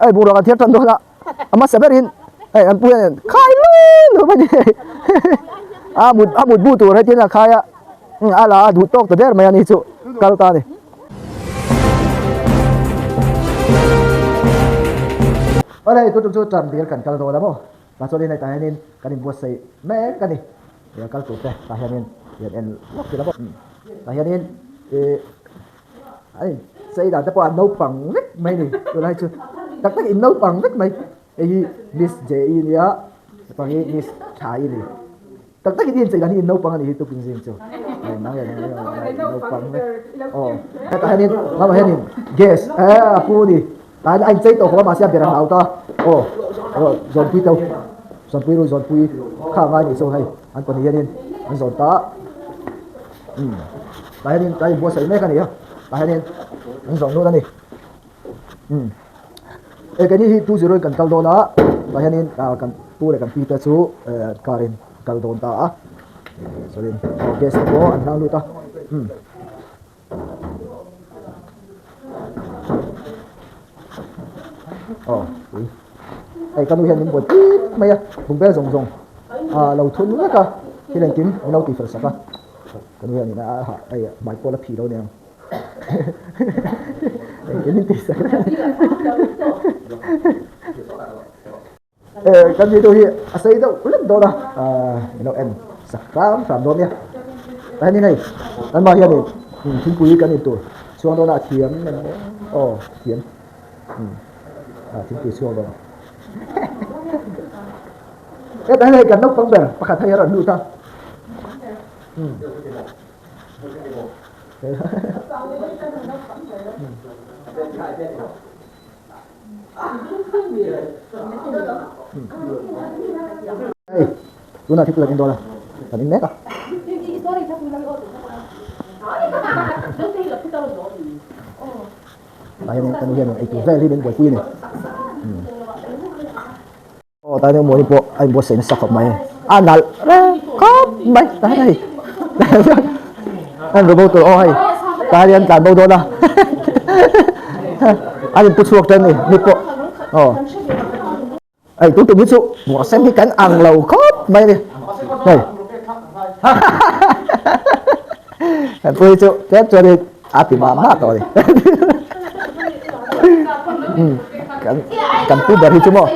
Hei bungrua kan thiar tan dawn a, a hmasa berin hei an pu hian khai lu lu mai ni a mut a mutbu tur hetin a khai a a la a duh tawk ta der mai a ni chu kal ta a ni. Awle hei tutum chu Tramdil kan kal dawn a maw tah chuan hei tah hianin kan inbuatsaih mek a ni ih kal tur te tah hianin ih an en lawk ila maw tah hianin ih a inchei dan te pawh a naupang vek mai a ni tunlai chu tak tak in naupang vek mai hei hi miss J-i nia hetiang hi miss Tha-i a ni. Tak takin i inchei dan hi in naupang a nih hi tukin zing chu. Hei nang leh nang naupang vek. Aw hetah hianin ramah hianin gas eh a pu ni. Tah hian a inchei tawh khawp a mahse a ber a hlau ta. Aw aw zawnpui to zawnpui ru zawnpui kha a ngai nih chu hei an pahnih hianin an zawn ta. Umm tah hianin tah hian buatsaih mek a ni a tah hianin an zawn lut a ni. Umm e keini hi 20 in kan kal dawn a tah hianin ah kan pu leh kan pi te chu eh car in kal dawn ta a chuanin aw gas te pawh an hlang lut a umm aw ui hei ka nu hian min buai pip mai a bungbel zawng zawng ah lo thun vek a thil engkim min lo tihfel sak a ka nu hianin a hah hei hmai pawh la phih lo aniang. Engkim in tih sak Eh kan video hi a sei deuh hlek dawn a min lo en sak hram hram dawn nia ta hianin hei kan mah hianin thingpui kan in tur chhuang dawn a a thiam aw thiam a thingpui chhuang dawn hetah hian hei kan naupang ber pakhat hei a rawn lut a. Hei tunah thil kan in dawn a kan in mek a. Tah hianin kan nu hianin eitur vel hi min buaipui a ni. Aw tai deuh mawni pawh a inbuatsaih nasa khawp mai a nalh reng khawp mai ta hian hei an ru bo tur aw hei ta hian tlan bo dawn a an inpu chhuak tan ni ni pawh aw hei tun tum hi chu buah sem hi kan ang lo khawp mai a ni hei kan pu hi chu tlem chuan in a ti mah mah tawh a ni kan kan pu ber hi chu maw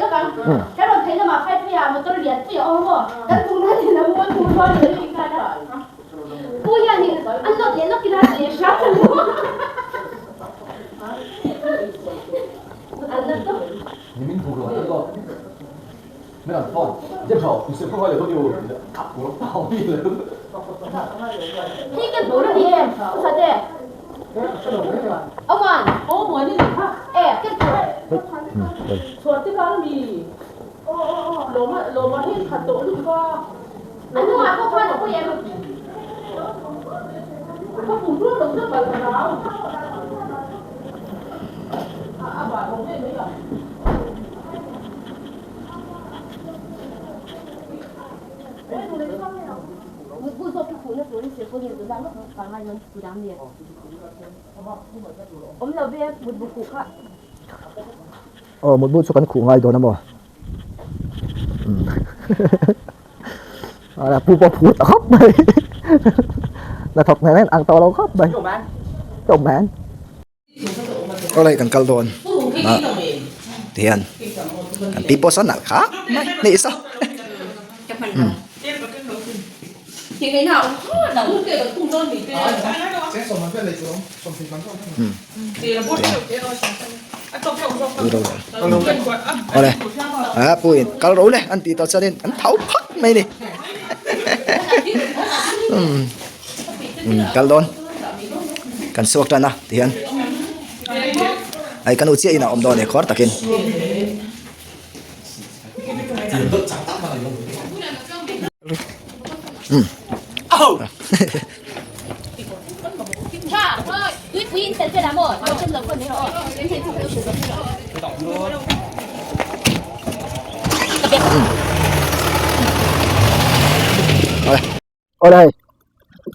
Aw mutbu chu kan khuh ngai dawn a maw a pu pawh phur ta khawp mai hnathawk nen hian ang tawh lo khawp mai chawhmeh. Awlai kan kal dawn a tihian kan pi pawh sawn nalh khak mai hnih saw umm. Awle a pu in kal ro le an tih tawh chuanin an tho phak mai a ni umm. Kal dawn kan suak tan a tihian hei ka nu chiah in a awm dawn e khawr takin. Awle hei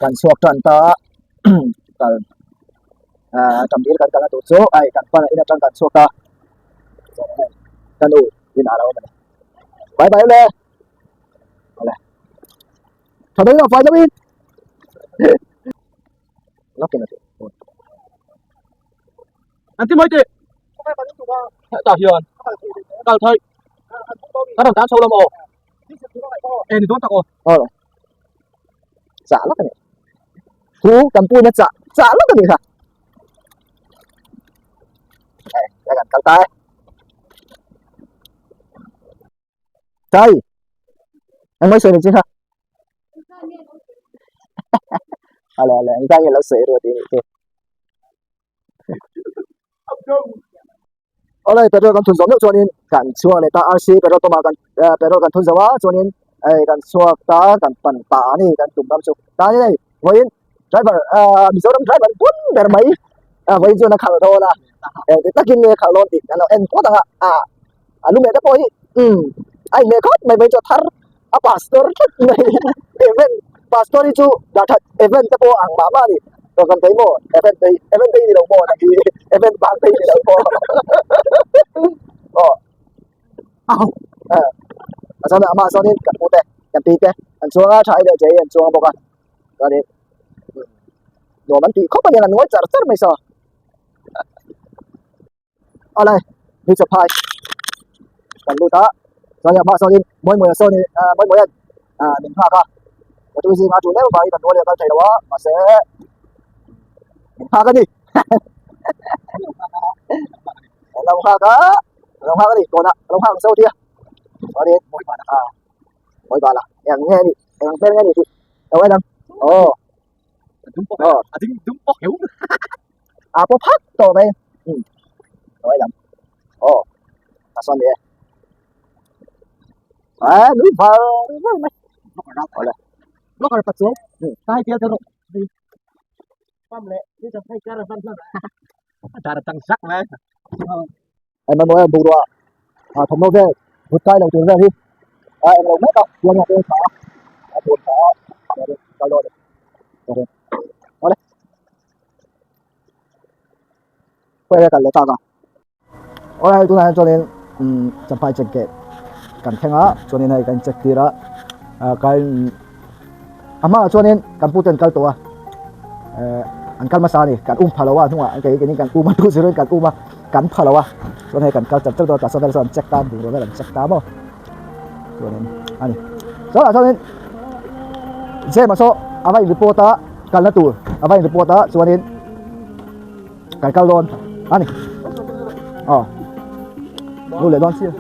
kan chhuak tan ta a kal ah tam dil kan kalna tur chu hei kan pan in atang kan chhuak a. Ka nu in a lo awm a ni. Bye bye ule. Awle. Tha deuhin a fai deuhin. Lawkin a ti. An ti mai teh. Tah hian kal thai. Kan rawn tan chho lo maw? E ni dawn tak aw. Aw. Chah lawk a ni. Thu kan pu in a chah chah lawk a ni kha. Hei, kan kal ta e. Sai. Engmai sawi ni chi kha. Ale ale, engzah nge lo sawi ru tih nih chu. Awle petrol kan thun zawh meuh chuanin kan chhuak leh ta RC petrol pump ah kan petrol kan thun zo a chuanin hei kan chhuak ta kan pan ta a ni kan tum ram chu ta a ni hei vawiin driver ah Mizoram driver bun ber mai ah vawiin chuan a khalh dawn a eng takin nge a khalh dawn tih kan lo en phawt ang a ah a lu meh te pawh hi umm a inhmeh khawp mai vawiin chu a thar a pastor tlat mai event pastor hi chu dah that event te pawh ang mah mah a ni kan phei maw event phei event phei ni lo maw nang hi event bang phei ni lo maw aw a chuan amah chuanin kan pu te kan pi te an chuang a tha leh jei an chuang bawk a chuanin nuam an tih khawp a ni an ngawi char char mai saw. Awle ni chu phai kan lut a chuan hmah sawnin Mawimawia sawn in ah Mawimawia ah min nghak a ka tu zinga tul deuh vangin kan rual leh kal thei lo a mahse min nghak a ni an lo nghak a an lo nghak a ni tawnah a lo nghak ang saw tia chuanin ah Mawibala eng nge a nih eng hmel nge a nih tih lo en ang aw. A ding dum pawh keuh. A pawh phak tawh mai. Um. Hnuai lam. Aw. A sawn ni e. A nui var var mai. Awle. Blocker pa chuan. Tai tel tel rawh. Pam leh ni chang phei kar van hman. A dar tang zak mai. Ai mamawh em bungrua ah thawmhnaw vel vut kai lo tur vel hi a eng lo mek a chuan a hmel tha a a tur tha a kal dawn a ni awle khawi nge kal leh tak a awle hei tunah hian chuanin umm champhai check gate kan thleng a chuanin hei kan check tir a ah kai a hmaah chuanin kan puten kal tawh a eh an kal hmasa a ni kan um pha lo a hnungah an kei keini kan um a tu zir in kan um a kan pha lo a chuan hei kan kal char char dawn a tah sawn vel sawn an check ta bungraw vel an check ta maw chuanin a ni chuan chuanin James-a saw a va in report a kalna tur a va in report a chuanin kan kal dawn a ni aw lu leh dawn chiah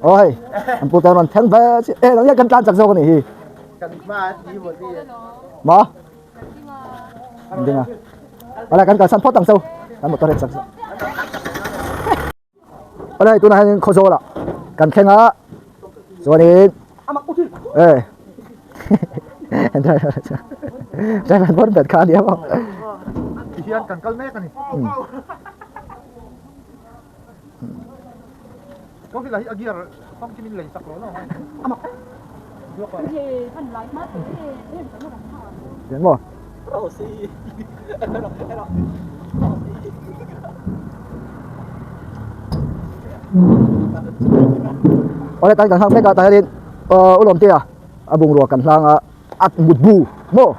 aw hei an pu te rawn thleng ve chiah e nang hian kan tlan chak zawk a nih hi ma an ding a awle kan kalsan phawt ang chu kan motor hi chak zawk awle hei tunah hianin khawzawl ah kan thleng a chuanin e driver pawn bet kha a nia maw tihian kan kal mek a ni Đến maw? Awle tan kan hlang mek a tah hianin aw u Lawmtea a bungrua kan hlang a a mut bu maw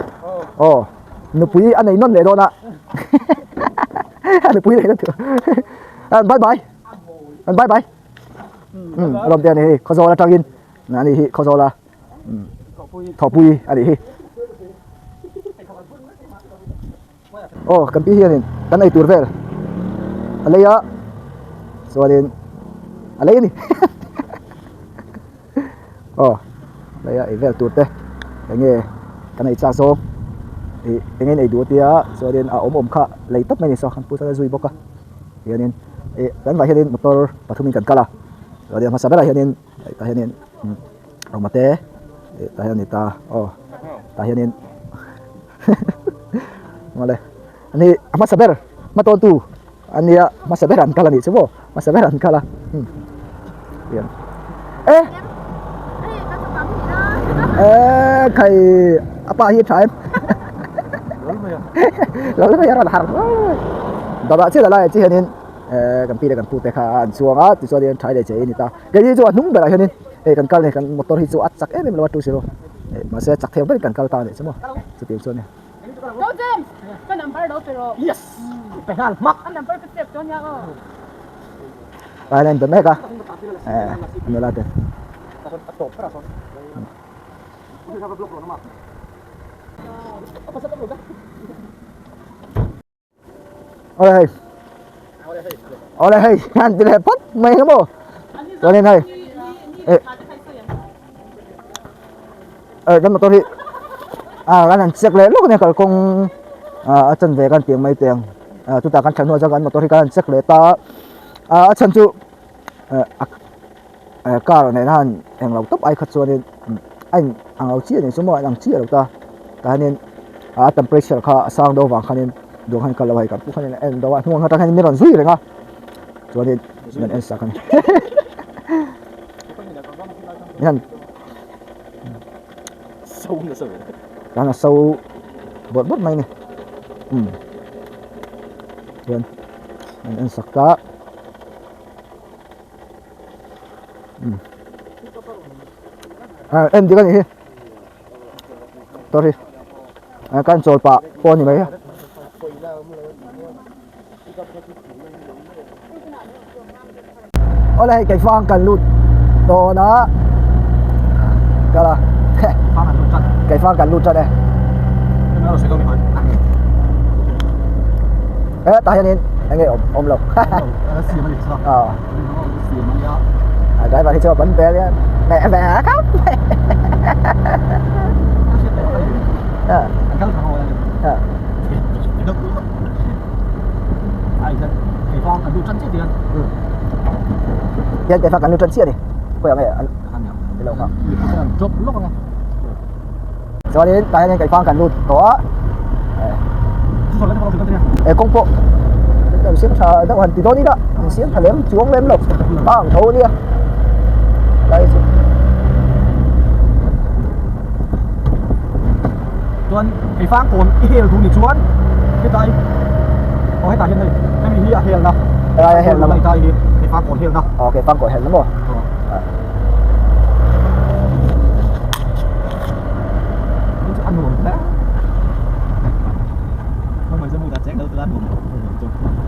aw nupui a nei nawn leh dawn a nupui nei nawn tur bye bye bye bye um u Lawmtea a ni hei Khawzawl atangin a ni hi Khawzawla thawhpui a nih hi aw kan pi hianin kan ei tur vel a lei a chuanin a lei a ni aw lei a ei vel tur te eng nge kan ei chak zawng ih eng nge in ei duh tia chuanin a awm awm kha lei tawp mai a ni saw kan pu chuan a zui bawk a hianin ih kan vah hianin motor pathumin kan kal a chuanin a hmasa berah hianin tah hianin Roma te ih tah hian a ni ta aw tah hianin mawle ani a hmasa ber hma tawn tu a nia hmasa ber an kal a nih chu maw hmasa ber an kal a um hian e e khai a pa hi a tha em lo mai a rawn har dawrah chiah la lai ah chiah hianin. eh kan pi leh kan pu te kha an chuang a tichuanin thai leh chei a ni ta keini chu a hnung berah hianin hei kan kal a ni kan motor hi chu a chak em em lo a 2-0 eh mahse a chak thei ang berin kan kal ta a nih chu maw chutiang chuan a ni. Tah hian a inbe mek a eh a nula te. Awle hei Awle hei han ti leh phawt mai ang maw chuanin hei eh eh kan motor hi ah kan han check leh lawk a nia kalkawng ah a chanve kan tih ang mai teh ang ah chutah kan thlan hnuah chuan kan motor hi kan han check leh ta a ah a chhan chu eh a car nena han englo tawp ai kha chuanin a in ang lo chiah a nih chu maw a inang chiah lo ta tah hianin a temperature kha a sang deuh avang khanin duang khan kal lo a hei kan pu khanin a en deuh a hnung atang hian min rawn zui reng a chuanin min en sak a ni hian tan a so bawrh bawrh mai a ni umm chuan an en sak ta. En dik a nih hi motor hi kan chawl pah pawh a ni mai a awle hei keifang kan lut dawn a kal a keifang kan lut tan e eh tah hianin eng nge awm awm lo ah. Driver hi chu a ban vel hian meh meh a khap mai hian keifang kan lu tan chiah a ni khawiah nge an ilo nghah chuanin tah hianin keifang kan lut tawh a eh kawng pawh an siam tha deuh han ti dawn ila an siam tha lem chuang lem lo a ang tho ania lai chu chuan keifang kawn i hel duh ni chuan hetlai aw hetah hian hei hemi hi a hel na helai a hel na helai hi keifang kawn hel na aw keifang kawn hel na maw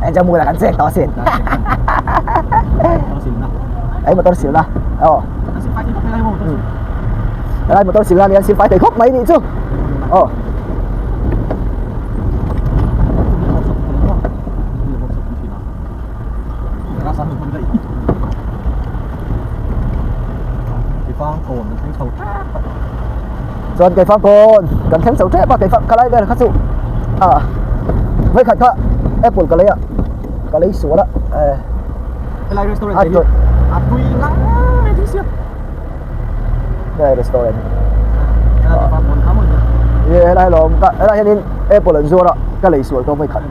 Anh mua là gắn xe to xịn. Ấy motor xịn là. Ờ. Đây motor xịn là thì anh xin phải thấy khóc mấy đi chứ. Ờ. Chuan keifang pawn kan thleng chho tep a keifang ka lai vel kha chu ah vawikhat kha apple ka lei a ka lei sual a eh helai restaurant te hi a tui ngang mai thil siam helai restaurant ye helai lawm ka helai hianin apple an zuar a ka lei sual tawh vawikhat.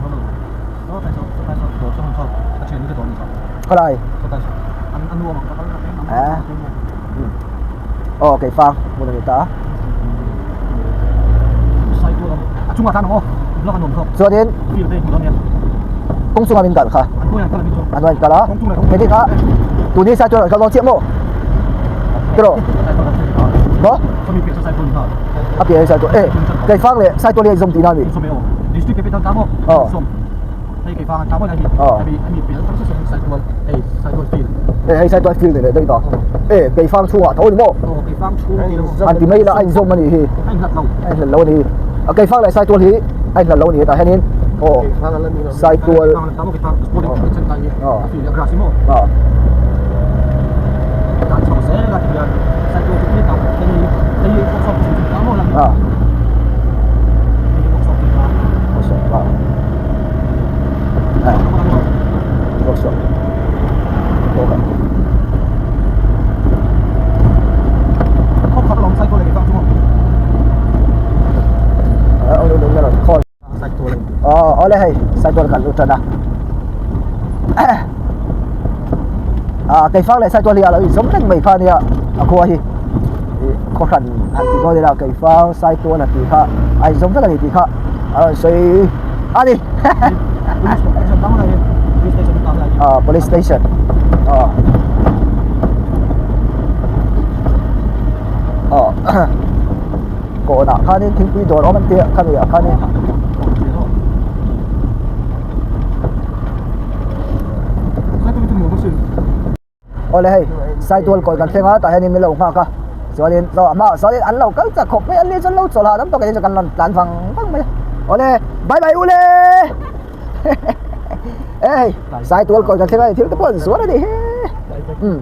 Khalai eh aw keifang hmun a ni ta chuanin kawng chungah min kalh kha an rawn kalh a heti kha tun hi side chuan a rawn kal dawn chiah maw tiraw maw a piah hi side eh keifang leh side tual hi a inzawm tihna a ni aw eh hei side tual field ni leh daih ta eh keifang chhungah tho a ni maw an ti mai ila a inzawm a nih hi a inhlat lo a ni a keifang leh side tual hi a inhlat lo a ni tah hianin aw side tual aw aw Awle hei cycle kan lut tan a ah keifang leh cycle hi a lo inzawm reng mai kha ania a khua hi khaw hran han ti dawn ila keifang cycle a tih kha a inzawm vek a ni tih kha a rawn sawi a ni. Ah police station aw aw kawnah khanin thingpui dawr awm an tia khami ah khanin Awle hei Saitual kawi kan thleng a tah hianin min lo nghak a chuanin chaw a hmaah sawn an lo kal chak khawp mai a ni chuan lo chawlh hahdam tawk in kan rawn tlan vang vang mai a awle bye bye ule e hei Saitual kawi kan thleng a thil te pawh an zuar a ni he umm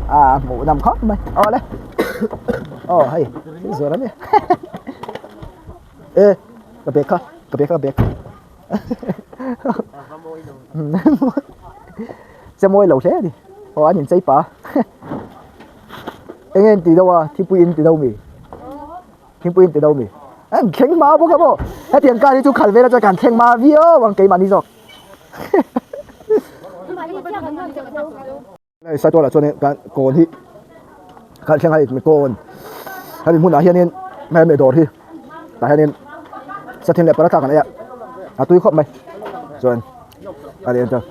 a hmuh nam khawp mai awle aw hei thil zuar a ni e ka bag kha ka bag kha ka bag. Che mawi lo hle a ni aw an inchei pah a eng nge an tih deuh a thingpui in ti deuh mi thingpui in ti deuh mi an thleng hma bawk a maw hetiang car hi chu khal vel atang kan thleng hma viau ang keimahni zawk. Hei Saitualah chuanin kan kawn hi kan thleng a hei kawn hemi hmunah hianin hemi dawr hi tah hianin sathin leh paratha kan ei a a tui khawp mai chuan a ni chuan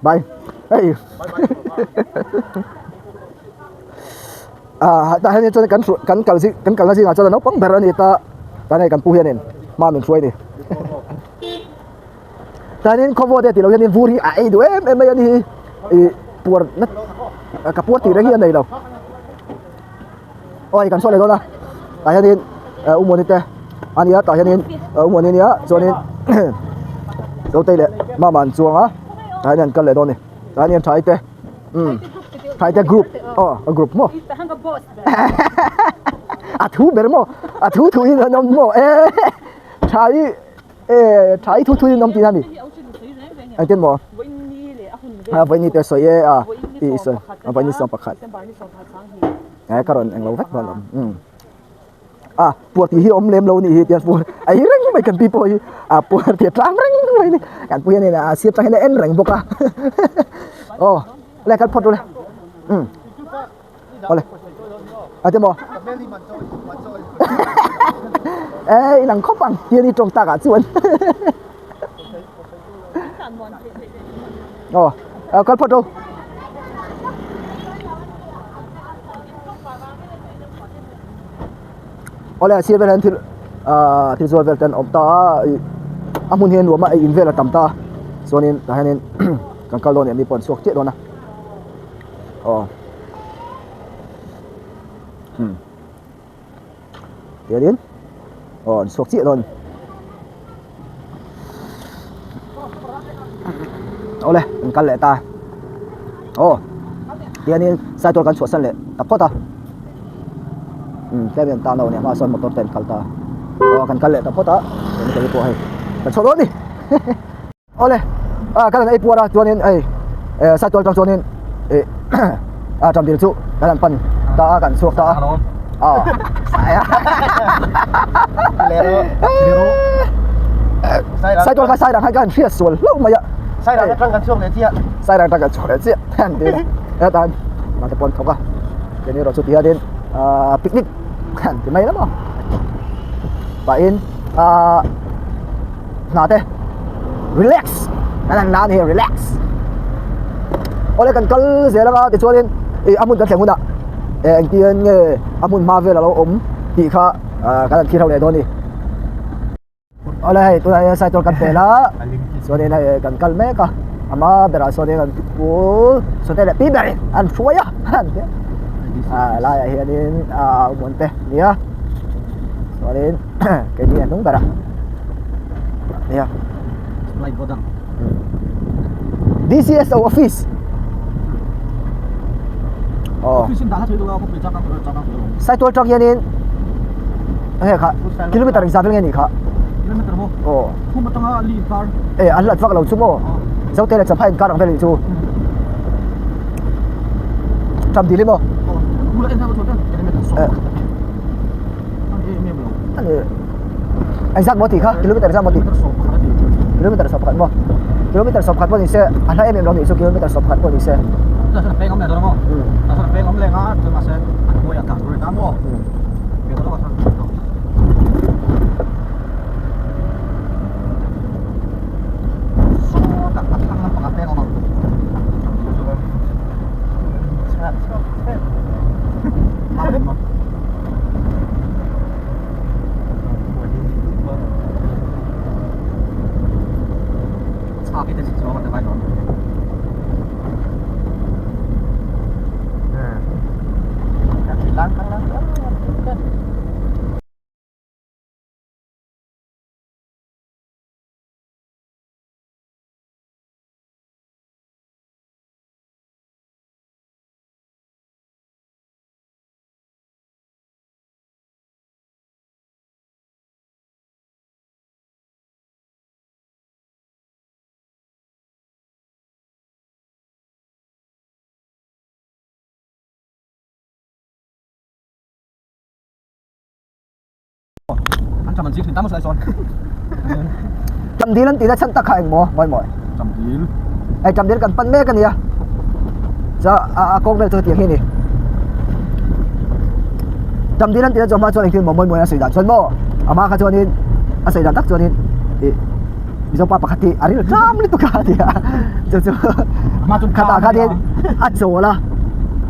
bye hei ah tah hianin chuan kan kan kal zing kan kalna zingah chuan naupang ber a ni ta tah hian kan pu hianin hma min hruai a ni Tanin khawvawt e tih loh hianin vur hi a ei duh em em mai a ni hi ih puar na ka puar tih reng hi a nei lo aw hei kan chhuak leh dawn a tah hianin u Muani te a nia tah hianin u Muani nia chuanin Zotei leh Mama an chuang a tah hian an kal leh dawn a ni tah hian Thai te umm Thai te group aw a group maw a thu ber maw a thu thu in an awm maw e Thai. E tha i thu thu in awm tihna a ni engtin maw a vawiin te sawi e a tih sawi a vawiin sawm pakhat e ka rawn englo vek dawn awm a puar tih hi awm lem lo a nih hi tiang puar a hi reng mai kan pi pawh hi a puar tih a tlang reng mai a ni kan pu hian a sir atang hian a en reng bawk a aw le kal phawt rawh le um. Awle. A te maw? Ê, i lang khawp ang. Tian i tawng takah chuan. Aw, kal phawt ro. Awle, a sir vel hian thil thil zuar vel te an awm ta a, a hmun hi a nuam a, ei in vel a tam ta a. Chuanin tah hianin kan kal dawn leh mi pawh an chhuak chiah dawn a. Aw. Hmm. Tianin aw an chhuak chiah dawn. Awle, an kal leh ta. Aw. Tianin Saitual kan chhuahsan leh ta phawt a. Hmm, tlem in tan a awm a, sawn motor te an kal ta. Aw, kan kal leh ta phawt a. Tianin kei pawh hei kan chhuak dawn ni. Awle ah kan han ei puar a chuanin hei eh Saitual atang chuanin ih ah Ṭamdil chu kan han pan ta a kan chhuak ta a ah Saitual kha Sairang khan ka han hriat sual hlauh mai a Sairang atang kan chhuak leh chiah Sairang atang kan chhuak leh chiah han ti a heta mate pawn thawk a keini erawh chu ti hianin ah picnic han ti mai lam a pahin ah. Hna te relax kan han la a ni relax awle kan kal zel anga tichuanin ih a hmun kan thleng hunah eh engtin nge a hmun hma vel alo awm tih kha ah kan han thlir ho leh dawn a ni awle hei tunah hian cycle kan pel a chuanin hei kan kal mek a a hma berah sawn an pu sawte leh pi berin an hruai a ah laiah hianin ah awm te nia chuanin. Keini a hnung berah nia DCSO office aw Saitual tang hianin enge kha kilometer engzah vel nge nih kha aw e an hlat vak lo chu maw Zote leh Champhai inkar ang vel anih chu Chamdil hi maw Engzat maw tih kha kilometer engzat maw tih kilometer 10 maw kilometer 10 pawh ni se a hla em em lo nih chu kilometer 10 pawh ni se Tamdil an tihna chhan tak kha engmaw mawi mawi? Tamdil. Hei Tamdil kan pan mek a nia. Chuan a kawng vel chu hetiang hi a ni. Tamdil an tihna chu a hma chuan engtin maw mawi mawi a sawi dan chuan maw a hma kha chuanin a sawi dan tak chuanin ih Mizo pa pakhat hi a ril tlam lutuk a ti a chu chu khatah khanin a chawl a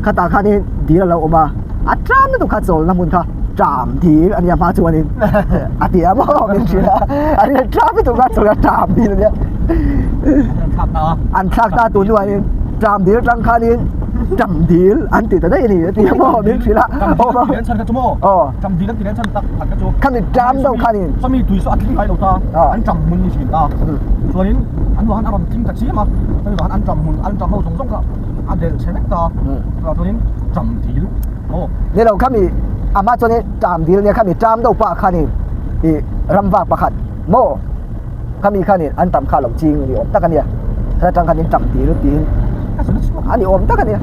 khatah khanin dil a lo awm a a tlam lutuk kha chawlna hmun kha tram dil a nia hma chuanin a ti a maw min hrilh a a ril tlam lutuk kha chawl a tram dil a nia an thlak ta tun hnuaiin tram dil atang khanin tram dil an ti ta daih a ni a ti a maw min hrilh a aw Khami ṭam deuh khanin. Chumi tui saw a tling ngai lo ta, an ṭam hmun ni thin ta. Chuanin an vah han a rawn tling ta chiam a, chumi vah han an ṭam hmun, an ṭam ho zawng zawng kha a delh chhe vek ta. Chuvang chuanin ṭam dil aw. Ni lo khami a hma chuanin ṭam dil nia khami ṭam deuh pah khanin ih ram vak pakhat maw khami khanin an ṭam kha a lo ching ni awm tak a nia. Heta ṭang khanin ṭam dil tiin a ni awm tak a nia.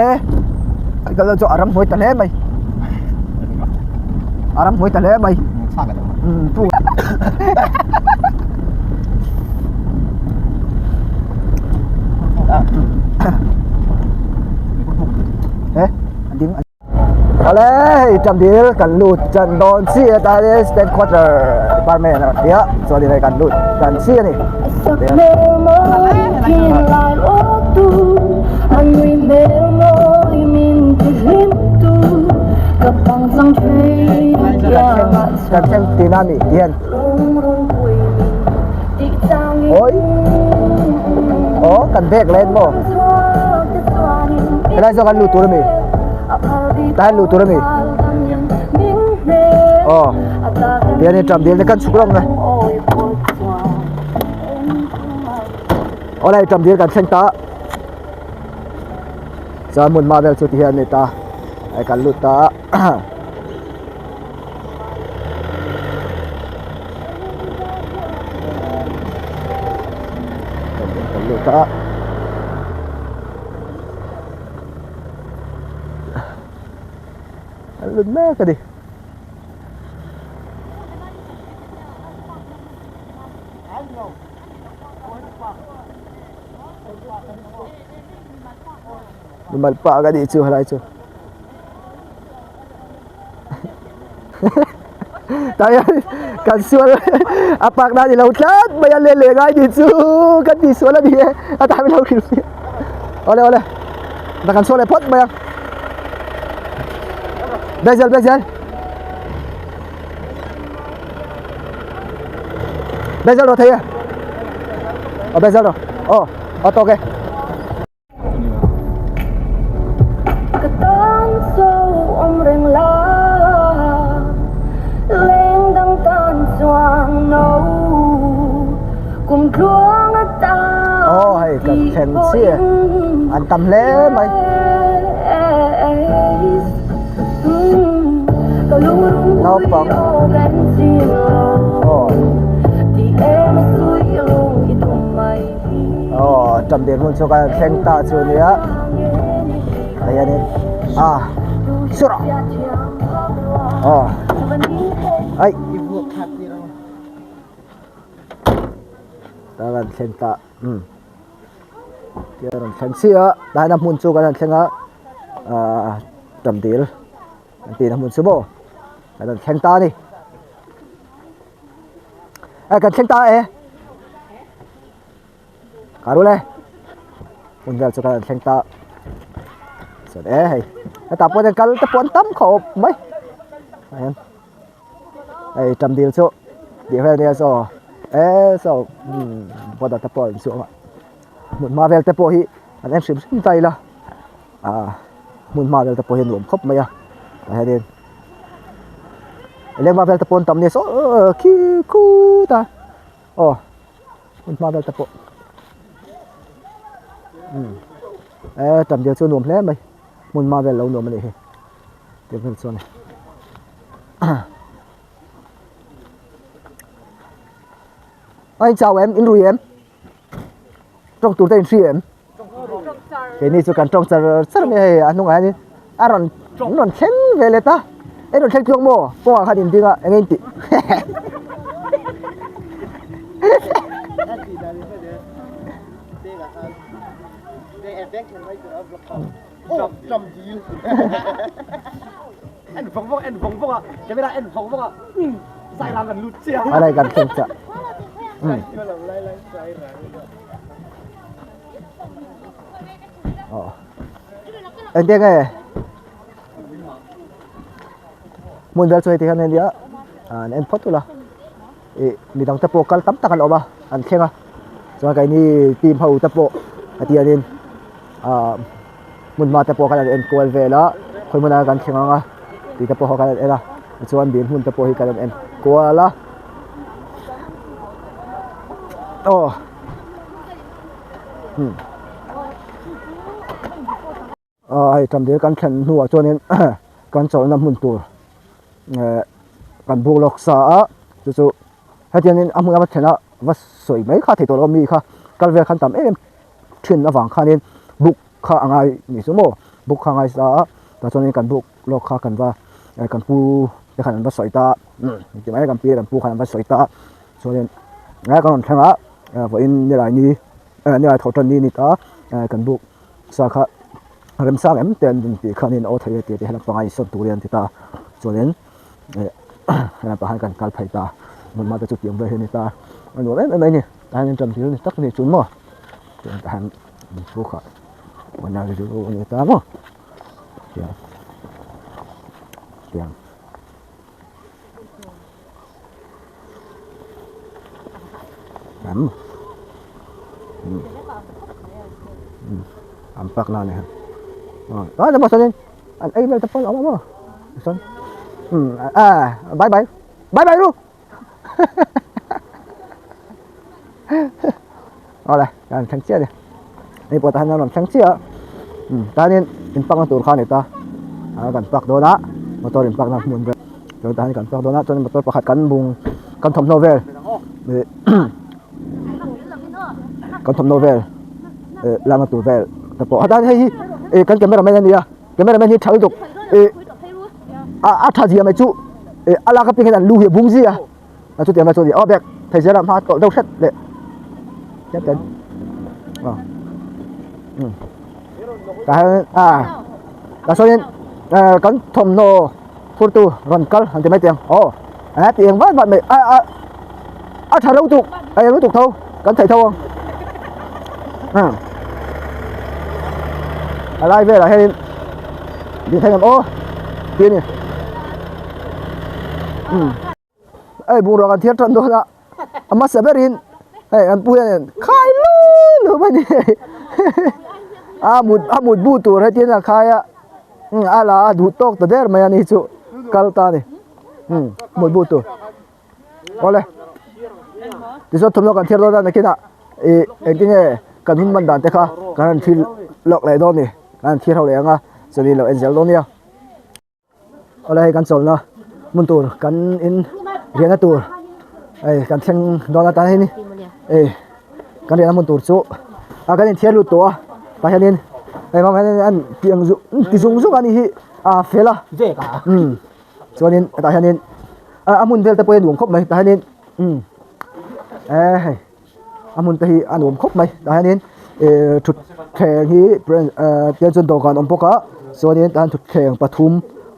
E ka lo chu a ramhnuai ta hle mai. A ramhnuai ta hle mai. Pu. E an ding Awle hei Tamdil kan lut chan dawn chi a ta hian state quarter department a rawn ti a chuan hei kan lut tan chi a ni. Kan thleng tihna a ni ti hian awi aw kan bag leh maw helai zawk an luh tur a mi tah hian luh tur a mi aw tihianin ṭam dil te kan chhuk rawng a awlai ṭam dil kan thleng ta chuan hmun hma vel chu tihian a ni ta hei kan lut ta a. Kan lut a. Kan lut mek a ni. Mimal park a nih chu helai chu. Tah hian kan sual a park na a ni lo tlat mai a let leh ngai ni chu kan tih sual a ni e a tah min lo hrilh fiah awle awle ta kan sual leh phawt mai ang Bezel bezel bezel rawh thei e aw bezel rawh aw aw tawk e. Ka tan cho awm reng la leng dang tan chuang no kum tluang a ta Aw hei kan thleng chiah an tam hle mai. Naupang aw. Aw tam deh hmun chu kan thleng ta chu nia tah hianin a sura aw ai ta kan thleng ta um tia rawn thleng chiah a tah hian a hmun chu kan han thleng a ah tam dil an tihna hmun chu maw kan rawn thleng ta a ni. Kan thleng ta e. Ka rul e. Hmun vel chu kan han thleng ta. Chuan e hei hetah pawh hian kal te pawh an tam khawp mai. Tah hian hei tam dil chu tih vel nia saw e saw umm border te pawh a inchhuak a. Hmun hma vel te pawh hi an en hrim hrim ta ila ah hmun hma vel te pawh hi a nuam khawp mai a tah hianin lengva vel te pawh an tam nia saw khi khut a aw hmun hma vel te pawh umm e tam dil chu nuam hle mai hmun hma vel lo nuam a nih hi tih vel chuan a inchau em in rui em. Tawng tur te in hria em? Keini chu kan tawng char char mai a hei a hnungah hianin a rawn an rawn thleng ve leh ta e rawn thleng tluang maw kawngah khan in ding a eng nge in tih A lai kan thleng chiah aw engte nge hmun vel chu heti hian a nia an en phawt ula ih midang te pawh kal tam tak an awm a an thleng a chuan keini team ho te pawh heti hianin ah hmun hma te pawh khan an en kual vel a khawi hmunah kan thleng ang a tih te pawh khan an en a tichuan dil hmun te pawh hi kan en kual a aw umm aw hei tam dil kan thlen hnuah chuanin kan chawlhna hmun tur eh kan buk lawk sa a chu chu hetiangin a hmun a va thlen a va sawi mai kha thei tawh lo a mi kha kal vel khan tam em em thin avang khanin buk kha a ngai ni chu maw buk kha a ngai sa a tah chuanin kan buk lawk kha kan va eh kan pu te khan an va sawi ta a umm ti mai kan pi leh kan pu khan an va sawi ta a chuanin eh kan rawn thleng a eh vawiin nilai ni eh nilai thawh tan ni a ni ta eh kan buk sa kha remsang em te an rawn tih khanin aw thei e tih te hian a pangai sawn turin an ti ta a chuanin eh helai pah hian kan kal phei ta a hmun hma te chu tiang vel hi a ni ta a a nuam em em mai a ni. Tah hian ṭan thil ni tak a ni chu maw chuan tah hian thu kha a rilru a ni ta maw tiang tiang lam an pak na a ni a ah sawn an ei vel te pawh a awm a maw sawn ah bye bye bye bye ru. Awle kan thleng chiah a ni hei pawh tah hian a rawn thleng chiah a umm tanin in park na tur kha a ni ta a kan park dawn a motor in park na hmun vel chuan tah hian kan park dawn a chuan motor pakhat kan bung kan thawmhnaw vel ih kan thawmhnaw vel ih lakna tur vel te pawh heta hei hi ih kan camera man a ni a camera man hi tha lutuk ih. A a tha zia mai chu ih a lak apiang hian an lu hi a bung zia a chutiang mai chu a ni aw bag thei zela hma tawlh deuh hret leh chiang ten aw umm tah hian a tah sawnin eh kan thawmhnaw phurtu rawn kal han ti mai teh ang aw eh tih eng vat vat mai a a a tha lutuk a eng lutuk tho kan theih tho ang umm a lai velah hianin ding thei ang aw tih a ni umm hei bungrua kan thiar tan dawn a a hmasa berin hei an pu hian khai lu lu mai a ni a mut a mut bu tur hetiang a khai a umm a la a duh tawk ta der mai a ni chu kal ta a ni umm mut bu tur. Awle tichuan thawmhnaw kan thiar dawn a nakinah ih engtin nge kan hun man dan te kha kan han thil lawk leh dawn a ni kan han thlir ho leh ang a chuan lo en zel dawn nia. Awle hei kan chawlhna hmun tur kan in riahna tur hei kan thleng dawn a tah hian hei kan riahna hmun tur chu a kan inthiar lut tawh a tah hianin hei hmang hian an tih ang ti zung zung a nih hi a fel a umm. Chuanin hetah hianin a hmun vel te pawh hi a nuam khawp mai tah hianin umm eh hei a hmun te hi a nuam khawp mai tah hianin eh thutthleng hi eh tiang chuan dawhkan a awm bawk a chuanin tah hian thutthleng pathum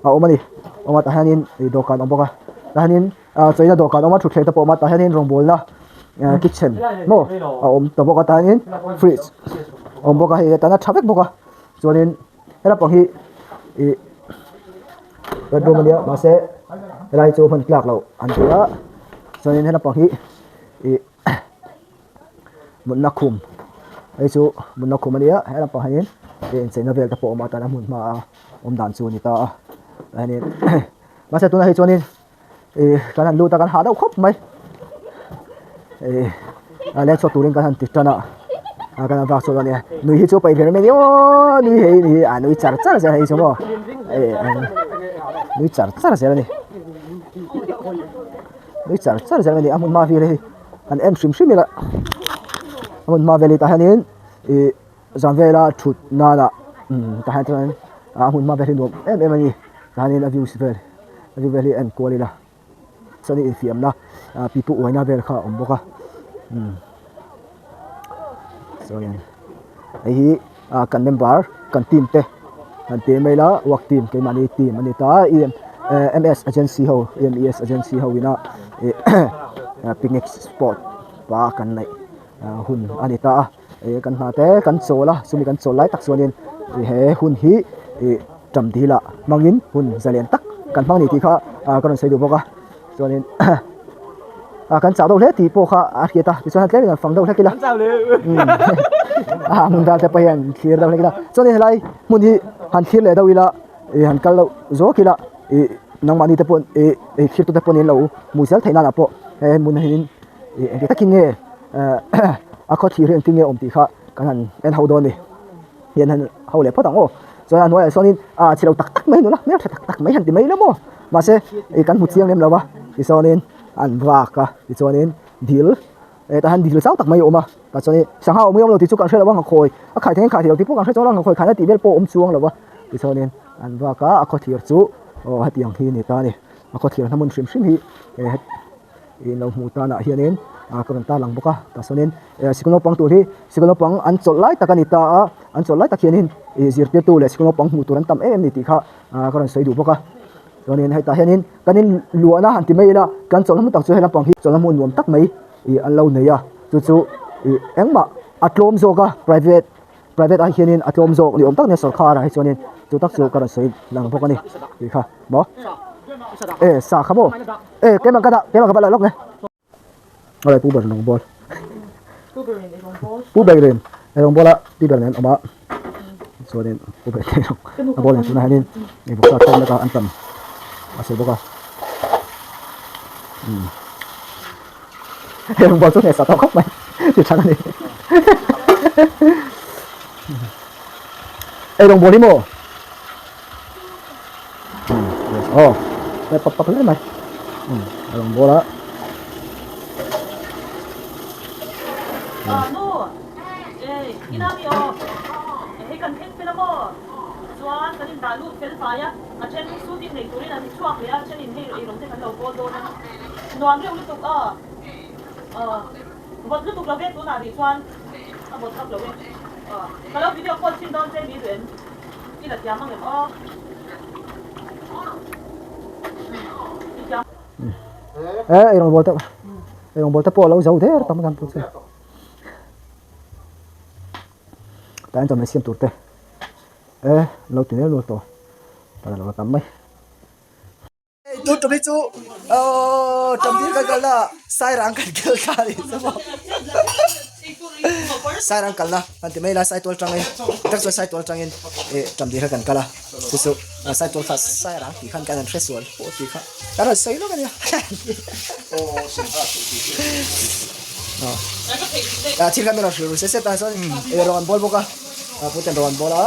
a awm a ni a awm a tah hianin ih dawhkan a awm bawk a tah hianin ah chawina dawhkan a awm a thutthleng te pawh a awm a tah hianin rawngbawlna. kitchen maw a awm ta bawk a tah hianin fridge a awm bawk a hei tana tha vek bawk a chuanin he lampang hi ih bedroom ania mahse helai chu hman tlak loh an ti a chuanin he lampang hi ih mutna khum hei chu mutna khum ania he lampang hianin ih incheina vel te pawh a awm a tana hmun hma a awm dan chu a ni ta a tah hianin mahse tunah hi chuanin ih kan han lut a kan hah deuh khawp mai ih a leng chhuak turin kan han ti tan a a kan han vak chhuak a nia nui hi chu paih ve mai mai aw nui hei ni a nui char char zel hei chu maw ih nui char char zel a ni nui char char zel a ni a hmun hma vel hi han en hrim hrim ila a hmun hma vel hi tah hianin ih zan vela thut nana tah hian chuan a hmun hma vel hi nuam em em a ni tah hianin a views vel a view vel hi a en kual ila chuan infiamna ah pipu uaina vel kha a awm bawk a umm chuanin hei hi ah kan member kan team te han ti mai ila work team keimahni team a ni ta a ms agency ho mes agency ho ina ih picnic spot pa kan neih hun a ni ta a. Ih kan hna te kan chawl a chumi kan chawl lai tak chuanin ih he hun hi ih ṭam dil ah hmangin hun zalen tak kan hmang a ni tih kha ah ka rawn sawi duh bawk a chuanin ah kan chah deuh hle tih pawh kha a hriat a tichuan tlemin an fang deuh hlek ila a hmun vel te pawh hian thlir deuh hlek ila chuanin helai hmun hi han thlir leh deuh ila ih han kal deuh zawk ila ih nangmahni te pawh ih thlir tute pawh an lo hmuh zel theih nan ah pawh he hmun ah hianin ih engti takin nge. A khaw thlir hi engtin nge awm tih kha kan han en ho dawn a ni hian han ho leh phawt ang aw chuan a hnuaiah sawnin ah chhe lo tak tak mai nula hmel tha tak tak mai han ti mai la maw mahse ih kan hmu chiang lem lo va tichuanin an vak a tichuanin dil eh tah hian dil zau tak mai a awm a tah chuanin sangha awm nge awm lo tih chu kan hre lo a nghakhawi a khai thei khai thei lo tih pawh kan hre chuang lo a nghakhawi khaina tih vel pawh a awm chuang lo va tichuanin an vak a a khaw thlir chu aw hetiang hi a ni ta a ni a khaw thlir hnamun hrim hrim hi eh. Ih lo hmuh tanah hianin ah ka rawn tarlang bawk a tah sawnin eh sikul naupang tur hi sikul naupang an chawlh lai tak a ni ta a an chawlh lai tak hianin ih zirtirtu leh sikul naupang hmuh tur an tam em em a ni tih kha ah ka rawn sawi duh bawk a chuanin hetah hianin kan in luahna han ti mai ila kan chawlhna hmun tak chu he lampang hi chawlhna hmun nuam tak mai ih an lo nei a chu chu ih engmah a tlawm zawk a private private ah hianin a tlawm zawk ni awm tak nia sawrkharah hi chuanin chu tak chu ka rawn sawi lang bawk a ni tih kha maw e sa kha maw e keimah ka dah keimah ka va lah lawk nge awle pu ber rawng bawl pu ber in rawng bawl a pi ber nen awm a chuanin pu ber te rawng a bawl nen tunah hianin eng vawksa thleng laka an tam a sawi bawk a umm. Hei rawng bawl chu hnehsah tawh khawp mai ti than a ni. Ei rawng bawl hi maw? Aw, hei pap pap hle mai. Rawng bawl a. Nu, ei, ina mi aw. Hei kan thleng fel a maw? Chuan kan indah lut fel fai a, a then shooting nei turin an chhuak leh a, a thenin hei ei rawng te kan lo bawl dawn a. Nuam reuh lutuk a, aw vawt lutuk lo ve tunah rih chuan a vawt vak lo e, aw ka lo video call chhin dawn che mi duh em i la thiam ang em aw i thiam. E ei rawng bawl te ei rawng bawl te pawh a lo zo der tam kan pu che tah hian chawhmeh siam tur te e lo ti nel nual tawh tah lo la tam mai. Hei tun tum hi chu aww ṭawmtir kan kalna ah sairang kan kal ta a nih chu maw sairang kalna han ti mai ila saitual tangin tak chuan saitual tangin ih ṭawmtir kha kan kal a chu chu saitual kha sairang tih khan kan han hre sual pawh tih kha kan rawn sawi lawk a nia ah thil kha min rawn hrilh ru se se ta chuan ih rawn an bawl bawk a. A pu ten rawn bawl a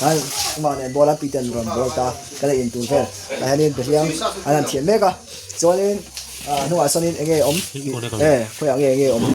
chuan amah nen bawl a pi ten rawn bawl ta ka la in tur vel tah hianin behliang an han thiam mek a chuanin ah hnungah sawnin eng nge awm e khawiah nge eng nge awm.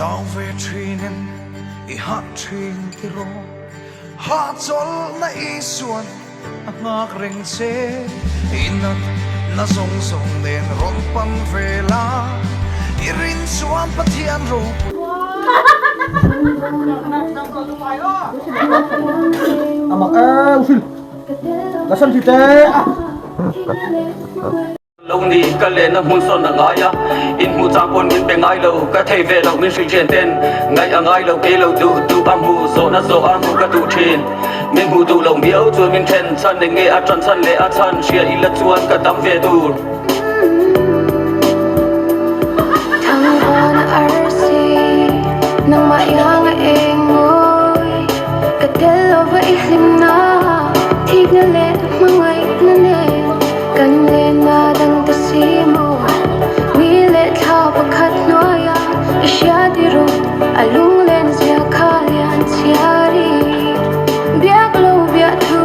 chau ve thinin i hah thin tiraw? Hahchawlhna Isuan a nghak reng che. I nat na zawng zawng nen rawn pan ve la, i rin chuan Pathian ropui. A mak eu hrilh la san thi te a. Lo ni ka lehna hmun sawn a ngai a, in hmuh chang pawn min pe ngai lo, ka thei ve lo min hrilh thian ten ngaih a ngai lo kei lo duh duh a hmuh zawhna zawh a hmuh ka duh thin. Min hmuh duh lo miau chuan min then chhan eng nge a tan chhan leh a chhan hria ila chuan ka dam ve tur. Thangvana arsi nangmah iang a eng mawi ka tel lova i hlimna thikna leh hmangaihna nen Kan lenna dangte si maw? Ni leh thla pakhat hnuaia i hriat i rawh, a lunglen zia kha lian chhiar i. Biak lo biah thu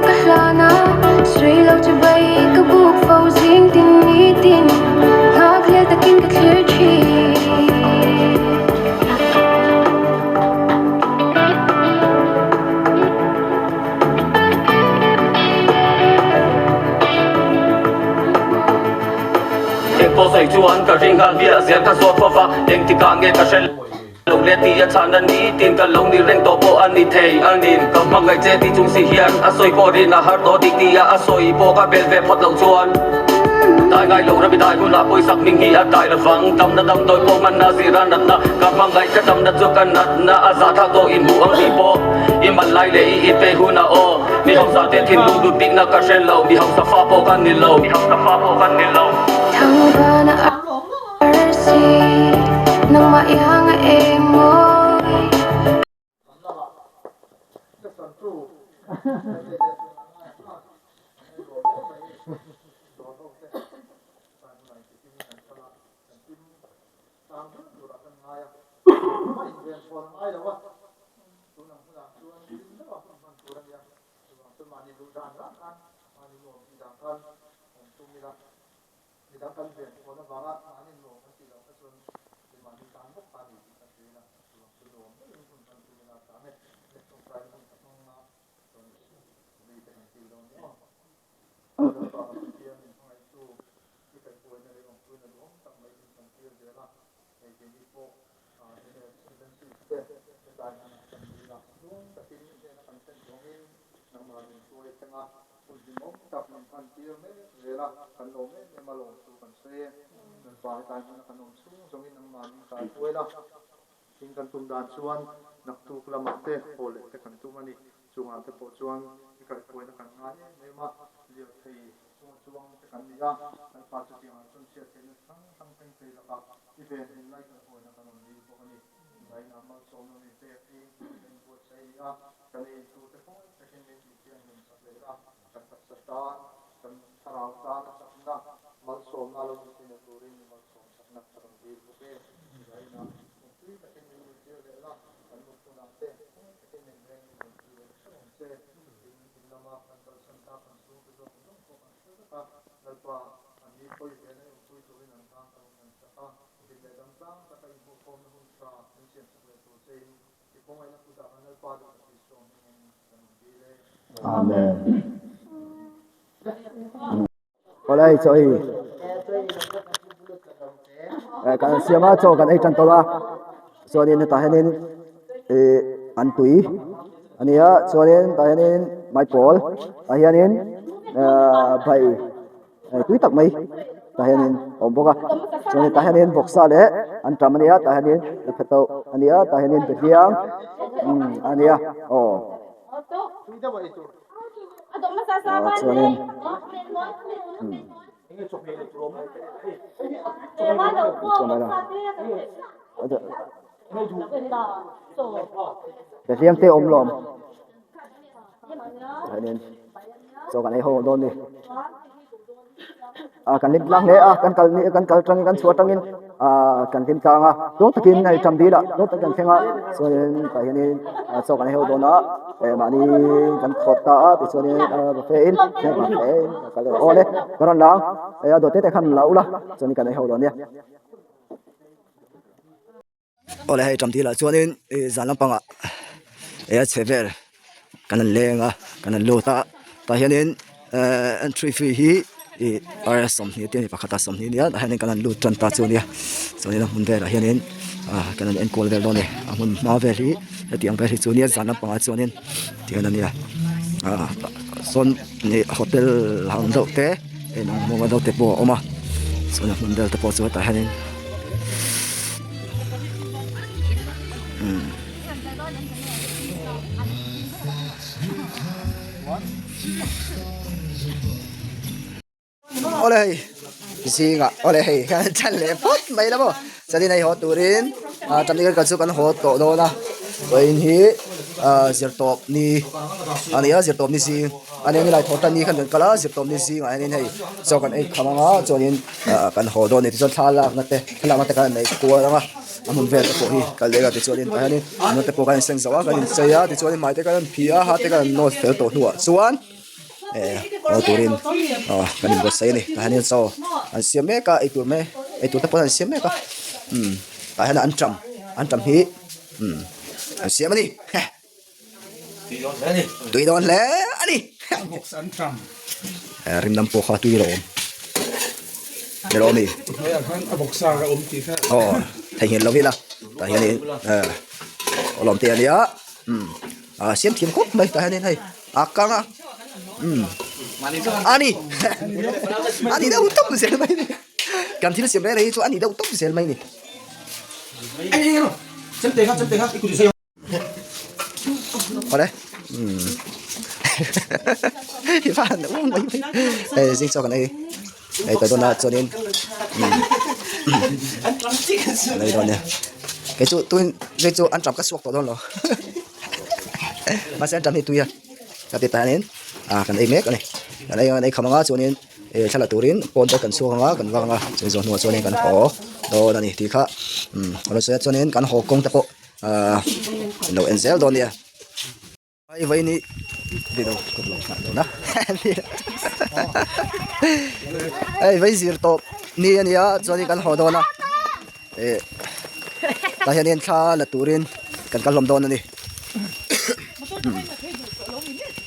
ka hlan a, sui lo chu bai ka buk fo zing tin ni tin, nghak hlel takin ka thlir thin. Eng pawh sawi chuan ka ring nghal biah zel ka zawt fo va, engtikah nge ka hre lo le tih a chhan a ni tin ka lo ni reng tawh pawh a ni thei a ni. Ka hmangaih che tih chung si hian a sawi pawh rin a har tawh dik tia a sawi pawh ka bel ve phawt loh chuan dai ngai lo rami dai hunah pawisak hming hi a dai lovang damna damdawi pawh hmanna zira natna ka hmangaih ka damna chu ka natna a zahthlak tawh inhmuh ang tih pawh I man lai leh i inpe hunah aw Mi hausa te thinlung lut bikna ka hre lo Mi hausa fa pawh ka ni lo Mi hausa fa pawh ka ni lo. Thangvana arsi nangmah iang a eng mawi. Tun ang hunah chuan hlim deuha hun hman tur a nia. Chuvang chuan mahni duh dan rang khan, mahni nuam tih dan khan awm tum ila, midang kan ven thawn avanga mahni nuam kan tih loh kha chuan mi mahni tan bawk kha a ni tih kan hria ila, chuvang chu nuam deuhin hun hman tum ila a tang e. Next tawngtai hun ka hmang a, chuan mite kan kil dawn ni aw. Lalpa kan Pathian min hmangaihtu i kaihpuaina leh awmpuina duhawm tak mai min chantir zel a, hei keini pawh NS te hetlai hmanah kan dil a, hnung takin i hnena kan thlen zawngin nangmah min hruai thleng a, hun hlimawm tak min hman tir mek zel a, kan lawm em em a lawm chu kan sawi e. Lalpa hetlai hmuna kan awm chhung zawngin nangmah min kaihruai la. Tin kan tum dan chuan naktuk lamah te haw leh te kan tum a ni. Chungah te pawh chuan i kaihpuaina kan ngai em em a, lirthei chunga chuang te kan ni a, Lalpa chutiangah chuan chhiat theihna hrang hrang thleng thei lakah i ven him lai kaihpuaina kan rawn dil bawk a ni. Zainah malsawmna min pek hi kan inbuatsaih a ni a, kan ei intur te khawngaih takin min tihthianghlim sak leh la, kan taksa tan, kan thlarau tan a chakna malsawmna lo ni thin turin i malsawm sakna ka rawn dil bawk e. Zainah tui takin min muttir leh la, kan mut hunah te khawngaih takin min veng in rawn ti leh hrep ang che. Tin, in lama kan kalsan ta kan chhungte zawng zawng pawh kan hre vek a, Lalpa, an ni pawi ve na inpui turin an tan ka rawn ngan sak a, din leh dam tlang taka inhmuhkhawmna hun tha min siam sak leh tur chein i khawngaihna kutah kan Lalpa duh tak Isua hmingin kan rawn dil e. Amen. Awlai chaw ei eh kan siam a chaw kan ei tan tawh a chuanin hetah hianin ih an tui a ni a chuanin tah hianin maipawl tah hianin ahh bai tui tak mai tah hianin a awm bawk a chuanin tah hianin vawksa leh antam a ni a tah hianin lepheto a ni a tah hianin behliang a ni a aw. Chuanin Behliang te awm lawm chuanin chaw kan ei ho dawn ni ah kan hlim tlang hle a kan kal kan kal tangin kan chhuah tangin ah kan hlim tlang a tluang takin hei ṭam dil ah tluang takin kan thleng a chuanin tah hianin chaw kan ei ho dawn a eh mahni kan khawt ta a tichuanin buffet in buffet in ka kal aw le ka rawn la ang eh a dawt te te khan la ula chuanin kan ei ho dawn nia. Awle hei tam dil ah chuanin ih zan lampangah eh a chhe vel kan han leng a kan han lut a tah hianin ehh entry fee hi ih ar 20 te a ni pakhat a 20 nia tah hianin kan han lut tan ta chu a nia chuanin a hmun velah hianin ah kan han enkual vel dawn a ni a hmun hma vel hi hetiang vel hi chu nia zan lampangah chuanin tihian a nia ah sawn ih hotel ang deuh te eng ang hmawng deuh te pawh a awm a chuan a hmun vel te pawh chu hetah hianin umm. Awle hei zingah awle hei kan chan leh phawt mai la maw chuanin hei haw turin ah tamni kan kal chu kan haw tawh dawn a vawiin hi ah zirtawp ni a ni a zirtawp ni zing a nia nilai thawh tan ni khan kan kal a zirtawp ni zingah hianin hei chaw kan ei kham ang a chuanin ah kan haw dawn a ni tichuan thla lakna te thla lakna te kan nei kual ang a a hmun vel te pawh hi kal leh a tichuanin tah hianin nula te pawh kan inseng zo a kan inchei a tichuanin hmai te kan phih a ha te kan nawt fel tawh hnuah chuan eh haw turin ah kan inbuatsaih a ni tah hianin chaw an siam mek a eitur mek eitur te pawh an siam mek a umm tah hian anṭam anṭam hi umm an siam a ni heh tui dawn hle a ni eh rim lam pawh kha tui lo awm ni lo ami aw theihnghilh lo ila tah hianin eh awlawm te a nia umm ah siam thiam khawp mai tah hianin hei a kang a umm ani ani deuh tawp zel mai ni kan thil siam reng reng hi chu ani deuh tawp zel mai ni. Awle umm hi van um mai mai hei zing chaw kan ei ei tawh dawn a chuanin umm kan ei dawn nia kei chu tun zing chu an ṭap ka chhuak tawh dawn lo mahse an ṭap hi tui a ka ti tanin ah kan ei mek a ni kan ei kan ei kham ang a chuanin eh thla la turin pawn te kan chhuak ang a kan vak ang a chumi zawh hnuah chuanin kan haw dawn a ni tih kha umm a rawn sawi a chuanin kan haw kawng te pawh. Ahh lo en zel dawn nia ai vai ni video ka vlog nghah dawn a hei vai zir tawp ni a nia chuanin kan haw dawn a eh tah hianin thla la turin kan kal hlawm dawn a ni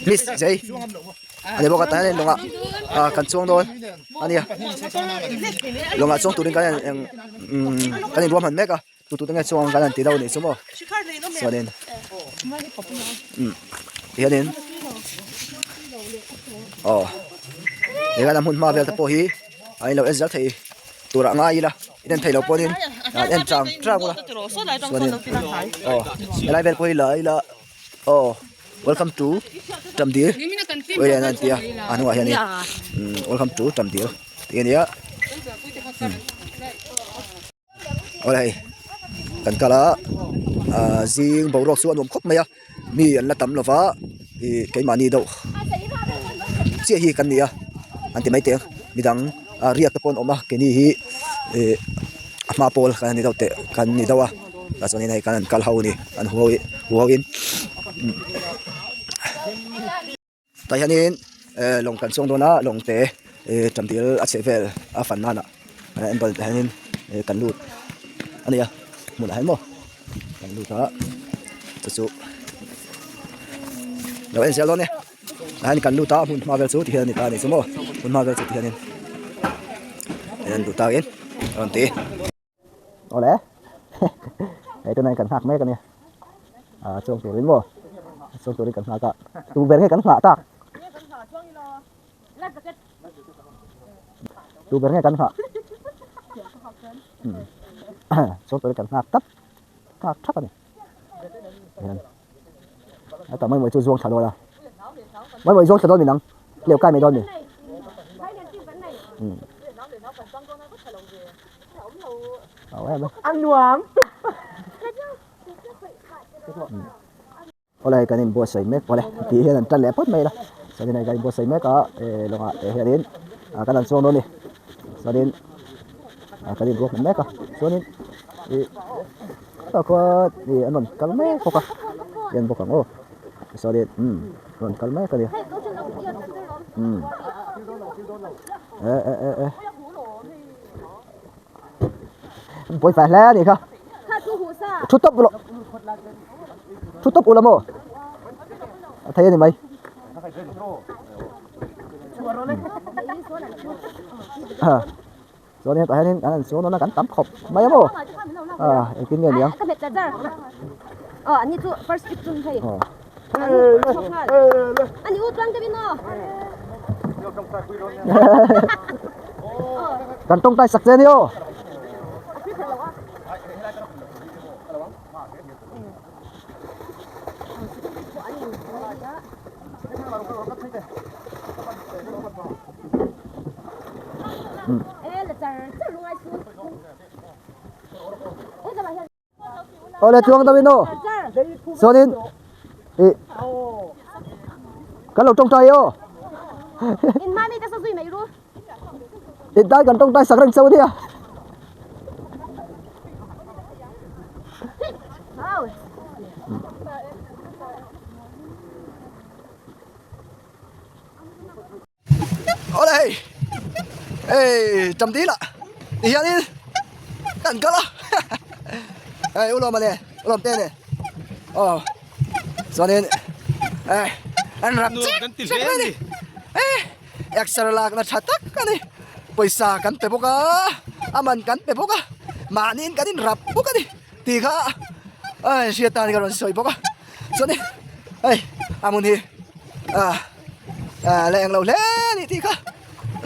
miss jei a ni bawk a tah hianin lawngah ah kan chuang dawn a nia lawngah chuang turin kan in kan inruahman mek a. Tu tu te nge chuang kan han ti deuh anih chu maw chuanin umm tihianin aw tihian a hmun hma vel te pawh hi a inlo en zel thei turah ngai ila in en theilo pawhin an en chang chang ula chuanin aw helai vel pawh hi la ila aw welcome to Tamdil ui an ti a a hnungah hianin umm welcome to Tamdil tih a ni a umm. Awle hei kan kal a ahh zing boruak chu a nuam khawp mai a mi an la tam lova ih keimahni deuh chiah hi kan ni a an ti mai teh ang midang ah riak te pawh an awm a keini hi ih a hma pawl kan ni deuh teh kan ni deuh a tah chuanin hei kan han kal ho a ni an huho in. Tah hianin eh lawng kan chuang dawn a lawng te eh ṭamdil a chheh vel a fan nana a enkawl tah hianin eh kan lut a nia hmunah hian maw kan lut a chu chu lo en zel dawn e tah hian kan lut a hmun hma vel chu tihian a ni ta a ni chu maw hmun hma vel chu tihianin en duh takin a rawn ti. Awle hei tunah hian kan nghak mek a nia ah chuang turin maw chuang turin kan nghak a tu ber nge kan nghah tak tu ber nge kan nghah chuang turin kan nghak tap nghak thap a ni hian a tam mai mai chu zuang thla dawn a mai mai zuang thla dawn mi nang leu kai mai dawn mi Awle kan inbuatsaih mek awle tih hian an tan leh phawt mai la chuanin hei kan inbuatsaih mek a eh lawngah teh hianin ah kan han chuang dawn a ni chuanin ah kan inruak hman mek a chuanin ih tah khuan ih an rawn kal mek bawk a en bawk ang aw chuanin umm an rawn kal mek a nia umm eh eh eh eh. Pawi fai hle a nih kha. Thu tawp rawh. Thu tawp ula maw? A thei a ni mai. Ha. Chuan hetah hianin kan han chuang dawn a kan tam khawp mai a maw? A engtin nge niang? Kan tawngtai sak che a ni aw. Awle tluang deuhin aw chuanin ih kan lo tawngtai aw Intai kan tawngtai sak reng chauh a nia. Awle hei hei tam dil ah ti hianin kan kal a hei u lawma nen u lawm te nen aw chuanin eh an rap chek chek mai a ni eh. Exer lakna tha tak a ni. Pawisa kan pe bawk a, a man kan pe bawk a, mahniin kan inrap bawk a ni tih kha a hriat tan ka rawn sawi bawk a. Chuan hei a hmun hi ah la englo hle a ni tih kha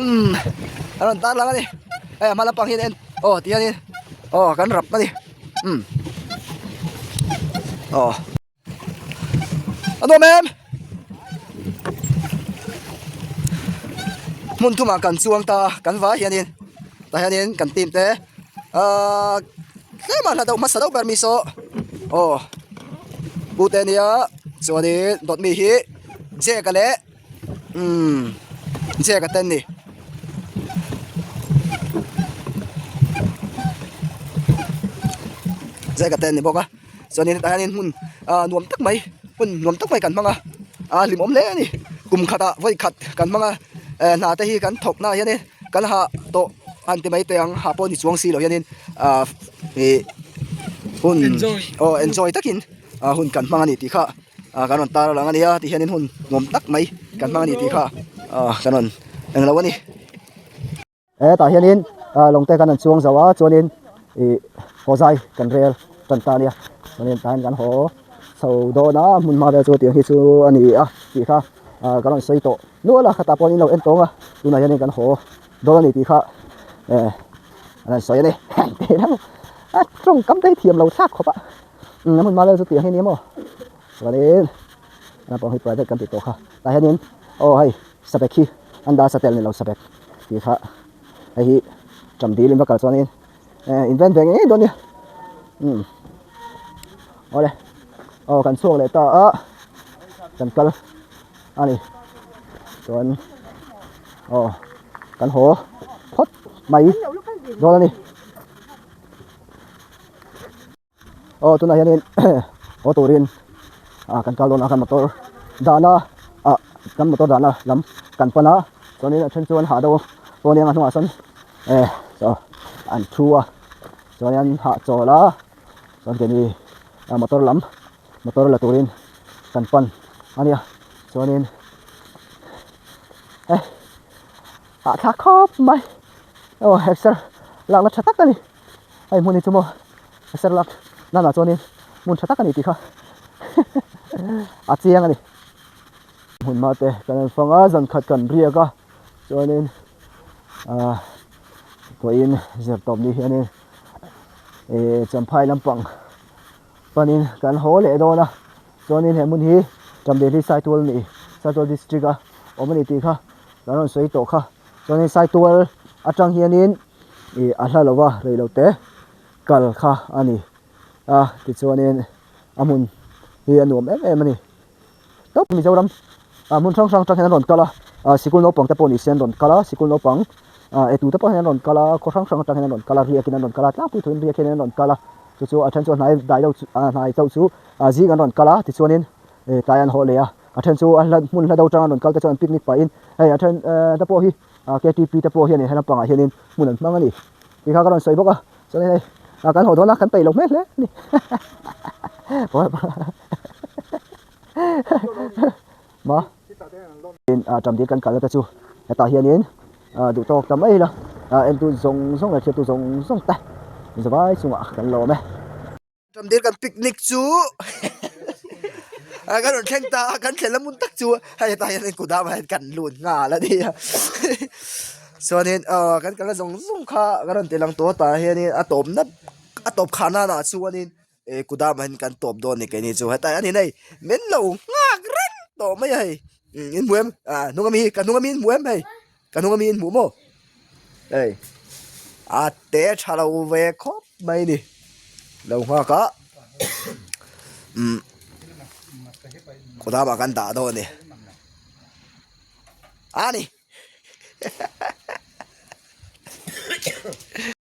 umm a rawn tar lang a ni. Hei a hma lampang hian en aw ti hianin aw kan rap a ni umm aw. A nuam em? Hmun thumah kan chuang ta a, kan vai hianin tah hianin kan team te ahh tlema hla deuh hmasa deuh ber mi saw aw pu te ania chuanin dawt mi hi Jack a leh umm Jack a te an ni. Jack a te an ni bawk a. Chuanin hetah hianin hmun ah nuam tak mai hmun nuam tak mai kan hmang a a hlimawm hle a ni kum khatah vawi khat kan hmang a eh hna te hi kan thawk naah hianin kan hah tawh han ti mai teh ang hah pawh ni chuang si lo hianin ah ih hun aw enjoy takin ah hun kan hmang a ni tih kha ah kan rawn tar lang a nia ti hianin hun nuam tak mai kan hmang a ni tih kha ah kan rawn englo a ni. Hetah hianin lawng te kan han chuang zo a chuanin ih haw zai kan rel tan ta ania chuanin tah hian kan haw chho dawn a hmun hma vel chu tiang hi chu a ni a tih kha kan rawn sawi tawh nual a khatah pawh in lo en tawng a tunah hianin kan haw dawn a ni tih kha eh an rawn sawi a ni a tawngkam te hi thiam lo thlak khawp a hmun hma vel chu tiang hi a ni maw chuanin naupang hi private kan tih tawh kha tah hianin aw hei sabek hi an dah sa tel ni lo sabek. Tih kha hei hi ṭam dil in va kal chuanin eh in ven ve ngei dawn nia umm awle aw kan chhuak leh ta a kan kal a ni chuan aw kan haw phawt mai dawn a ni. Aw tunah hianin haw turin ah kan kal dawn a kan motor dahna ah kan motor dahna lam kan pan a chuanin a then chuan hah deuh pawh aniang a hnungah sawn eh saw an thu a chuanin an hahchawl a chuan keini motor lam motor la turin kan pan a nia chuanin eh hahthlak khawp mai aw exer lakna tha tak a ni. Hei hmun hi chu maw a ser lak nanah chuanin hmun tha tak a ni tih kha a chiang a ni. Hmun hma te kan han fang a zan khat kan riak a chuanin ah pawhin zir tawp ni hianin ih champhai lampang panin kan haw leh dawn a chuanin he hmun hi Chamdeli Saitual a ni Saitual district a awm a ni tih kha kan rawn sawi tawh kha chuanin Saitual atang hianin. Ih a hla lo va rei lo te kal kha a ni a tichuanin a hmun hi a nuam em em a ni tawp Mizoram ah hmun hrang hrang atang hian an rawn kal a ah sikul naupang te pawh ni se an rawn kal a sikul naupang ah eitu te pawh hian an rawn kal a khaw hrang hrang atang hian an rawn kal a riak in an rawn kal a tlangpui thuin riak hian an rawn kal a chu chu a then chu a hnai dai deuh chu a hnai chauh chu ah zing an rawn kal a tichuanin ih tlai an haw leh a a then chu a hla hmun hla deuh atang an rawn kal te chuan picnic pahin hei a then eh te pawh hi. Ah ktp te pawh hian he lampangah hianin hmun an hmang a ni tih kha ka rawn sawi bawk a chuanin hei Kan haw dawn a, kan peih lo hmel hle a ni. Ma Ṭamdil kan kalna te chu hetah hianin duh tawk ta mai ila entu zawng zawng leh thliartu zawng zawng te zavai chungah kan lawm e. Ṭamdil kan picnic chu kan rawn thleng ta a, kan thlen la hmun tak chu hei hetah hian kut ah hian kan lut nghal a nia chuanin kan kalna zawng zawng kha kan rawn ti lang tawh a tah hianin a tawpna a tawp khah nanah chuanin Eh kut ah mahin kan tawp dawn ni keini chu hetlai a ni nei min lo nghak reng tawh mai a hei in hmu em ah hnung ami ka hnung ami in hmu em hei ka hnung ami in hmu maw hei a te tha lo ve khawp mai ni lo nghak a umm kut ah mah kan dah dawn a ni a ni.